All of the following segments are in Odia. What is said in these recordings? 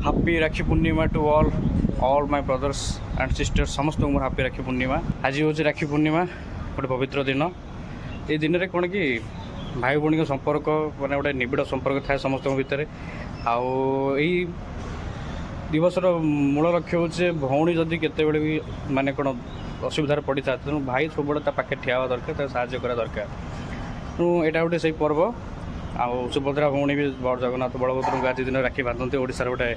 Happy Rakhi Purnima to all my brothers and sisters. ସମସ୍ତଙ୍କୁ ମୋର ହାପି ରାକ୍ଷୀ ପୂର୍ଣ୍ଣିମା। ଆଜି ହେଉଛି ରାକ୍ଷୀ ପୂର୍ଣ୍ଣିମା, ଗୋଟେ ପବିତ୍ର ଦିନ। ଏଇ ଦିନରେ କ'ଣ କି ଭାଇ ଭଉଣୀଙ୍କ ସମ୍ପର୍କ ମାନେ ଗୋଟେ ନିବିଡ଼ ସମ୍ପର୍କ ଥାଏ ସମସ୍ତଙ୍କ ଭିତରେ। ଆଉ ଏଇ ଦିବସର ମୂଳ ଲକ୍ଷ୍ୟ ହେଉଛି ଯେ ଭଉଣୀ ଯଦି କେତେବେଳେ ବି ମାନେ କ'ଣ ଅସୁବିଧାରେ ପଡ଼ିଥାଏ, ତେଣୁ ଭାଇ ସବୁବେଳେ ତା ପାଖରେ ଠିଆ ହେବା ଦରକାର, ତାକୁ ସାହାଯ୍ୟ କରିବା ଦରକାର। ତେଣୁ ଏଇଟା ଗୋଟେ ସେଇ ପର୍ବ। ଆଉ ସୁଭଦ୍ରା ଭଉଣୀ ବି ବଡ଼ ଜଗନ୍ନାଥ ବଳଭଦ୍ରଙ୍କୁ ଆଜି ଦିନରେ ରାକ୍ଷୀ ବାନ୍ଧନ୍ତି। ଓଡ଼ିଶାର ଗୋଟେ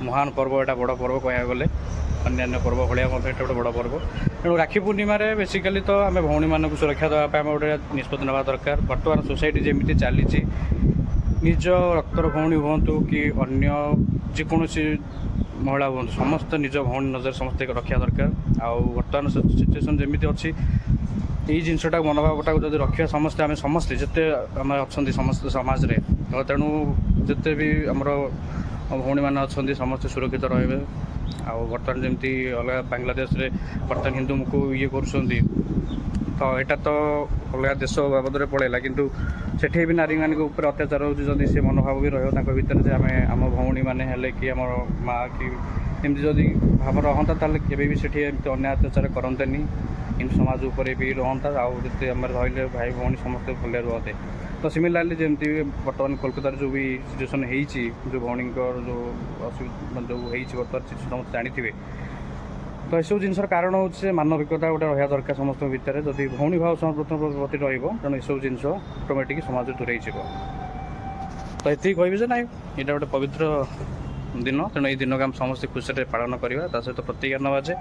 ମହାନ ପର୍ବ ଏଇଟା, ବଡ଼ ପର୍ବ କହିବାକୁ ଗଲେ। ଅନ୍ୟାନ୍ୟ ପର୍ବ ଭଳିଆ ମଧ୍ୟ ଏଇଟା ଗୋଟେ ବଡ଼ ପର୍ବ। ତେଣୁ ରାକ୍ଷୀ ପୂର୍ଣ୍ଣିମାରେ ବେସିକାଲି ତ ଆମେ ଭଉଣୀମାନଙ୍କୁ ସୁରକ୍ଷା ଦେବା ପାଇଁ ଆମେ ଗୋଟେ ନିଷ୍ପତ୍ତି ନେବା ଦରକାର। ବର୍ତ୍ତମାନ ସୋସାଇଟି ଯେମିତି ଚାଲିଛି, ନିଜ ରକ୍ତର ଭଉଣୀ ହୁଅନ୍ତୁ କି ଅନ୍ୟ ଯେକୌଣସି ମହିଳା ହୁଅନ୍ତୁ, ସମସ୍ତେ ନିଜ ଭଉଣୀ ନଜର ସମସ୍ତେ ରଖିବା ଦରକାର। ଆଉ ବର୍ତ୍ତମାନ ସିଚୁଏସନ୍ ଯେମିତି ଅଛି, ଏଇ ଜିନିଷଟାକୁ, ମନୋଭାବଟାକୁ ଯଦି ରଖିବା ସମସ୍ତେ, ଆମେ ସମସ୍ତେ ଯେତେ ଆମେ ଅଛନ୍ତି ସମସ୍ତେ ସମାଜରେ, ତ ତେଣୁ ଯେତେ ବି ଆମର ଭଉଣୀମାନେ ଅଛନ୍ତି, ସମସ୍ତେ ସୁରକ୍ଷିତ ରହିବେ। ଆଉ ବର୍ତ୍ତମାନ ଯେମିତି ଅଲଗା ବାଂଲାଦେଶରେ ବର୍ତ୍ତମାନ ହିନ୍ଦୁଙ୍କୁ ଇଏ କରୁଛନ୍ତି, ତ ଏଇଟା ତ ଅଲଗା ଦେଶ ବାବଦରେ ପଳେଇଲା, କିନ୍ତୁ ସେଠି ବି ନାରୀମାନଙ୍କ ଉପରେ ଅତ୍ୟାଚାର ହେଉଛି। ଯଦି ସେ ମନୋଭାବ ବି ରହିବ ତାଙ୍କ ଭିତରେ ଯେ ଆମେ ଆମ ଭଉଣୀମାନେ ହେଲେ କି ଆମର ମା କି ଏମିତି ଯଦି ଭାବ ରହନ୍ତା, ତାହେଲେ କେବେ ବି ସେଠି ଏମିତି ଅନ୍ୟାୟ ଅତ୍ୟାଚାର କରନ୍ତେନି। ହିନ୍ଦୁ ସମାଜ ଉପରେ ବି ରହନ୍ତା। ଆଉ ଯେତେ ଆମର ରହିଲେ ଭାଇ ଭଉଣୀ ସମସ୍ତେ ଭଲରେ ରୁହନ୍ତେ। ତ ସିମିଲାରଲି ଯେମିତି ବର୍ତ୍ତମାନ କୋଲକାତାରେ ଯେଉଁ ବି ସିଚୁଏସନ୍ ହେଇଛି, ଯେଉଁ ଭଉଣୀଙ୍କର ଯେଉଁ ଅସୁବିଧା ଯେଉଁ ହେଇଛି ବର୍ତ୍ତମାନ, ସମସ୍ତେ ଜାଣିଥିବେ। ତ ଏସବୁ ଜିନିଷର କାରଣ ହେଉଛି ଯେ ମାନବିକତା ଗୋଟେ ରହିବା ଦରକାର ସମସ୍ତଙ୍କ ଭିତରେ। ଯଦି ଭଉଣୀ ଭାବ ସମସ୍ତଙ୍କ ପ୍ରତି ରହିବ, ତେଣୁ ଏସବୁ ଜିନିଷ ଅଟୋମେଟିକ୍ ସମାଜରୁ ଦୂରେଇ ଯିବ। ତ ଏତିକି କହିବି ଯେ ନାଇଁ, ଏଇଟା ଗୋଟେ ପବିତ୍ର ଦିନ। ତେଣୁ ଏଇ ଦିନକୁ ଆମେ ସମସ୍ତେ ଖୁସିରେ ପାଳନ କରିବା। ତା ସହିତ ପ୍ରତିଜ୍ଞା ନେବା ଯେ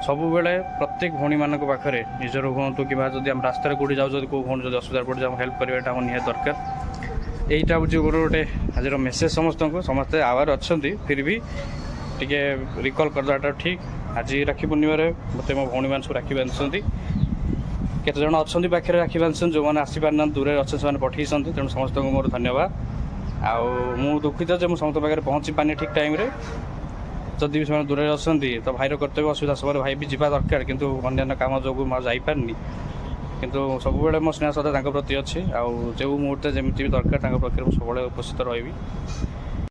ସବୁବେଳେ ପ୍ରତ୍ୟେକ ଭଉଣୀମାନଙ୍କ ପାଖରେ, ନିଜର ହୁଅନ୍ତୁ କିମ୍ବା ଯଦି ଆମେ ରାସ୍ତାରେ କେଉଁଠି ଯାଉଛନ୍ତି, କେଉଁ ଭଉଣୀ ଯଦି ଅସୁବିଧାରେ ପଡ଼ୁଛି, ଆମେ ହେଲ୍ପ କରିବାଟା ଆମ ନିହାତି ଦରକାର। ଏଇଟା ହେଉଛି ମୋର ଗୋଟେ ଆଜିର ମେସେଜ୍ ସମସ୍ତଙ୍କୁ। ସମସ୍ତେ ଆୱାର ଅଛନ୍ତି, ଫିର୍ ବି ଟିକେ ରିକଲ୍ କରିଦେବାଟା ଠିକ୍। ଆଜି ରାକ୍ଷୀ ପୂର୍ଣ୍ଣିମାରେ ମୋତେ ମୋ ଭଉଣୀମାନେ ସବୁ ରାକ୍ଷୀ ବାନ୍ଧିଛନ୍ତି। କେତେଜଣ ଅଛନ୍ତି ପାଖରେ ରାକ୍ଷୀ ବାନ୍ଧିଛନ୍ତି, ଯେଉଁମାନେ ଆସିପାରିନାହାନ୍ତି, ଦୂରରେ ଅଛନ୍ତି, ସେମାନେ ପଠେଇଛନ୍ତି। ତେଣୁ ସମସ୍ତଙ୍କୁ ମୋର ଧନ୍ୟବାଦ। ଆଉ ମୁଁ ଦୁଃଖିତ ଯେ ମୁଁ ସମସ୍ତଙ୍କ ପାଖରେ ପହଞ୍ଚି ପାରିନି ଠିକ୍ ଟାଇମ୍ରେ। ଯଦି ବି ସେମାନେ ଦୂରରେ ଅଛନ୍ତି, ତ ଭାଇର କର୍ତ୍ତବ୍ୟ, ଅସୁବିଧା ସମୟରେ ଭାଇ ବି ଯିବା ଦରକାର, କିନ୍ତୁ ଅନ୍ୟାନ୍ୟ କାମ ଯୋଗୁଁ ମୁଁ ଆଉ ଯାଇପାରିନି। କିନ୍ତୁ ସବୁବେଳେ ମୋ ସ୍ନେହ ଶ୍ରଦ୍ଧା ତାଙ୍କ ପ୍ରତି ଅଛି। ଆଉ ଯେଉଁ ମୁହୂର୍ତ୍ତେ ଯେମିତି ବି ଦରକାର, ତାଙ୍କ ପାଖରେ ମୁଁ ସବୁବେଳେ ଉପସ୍ଥିତ ରହିବି।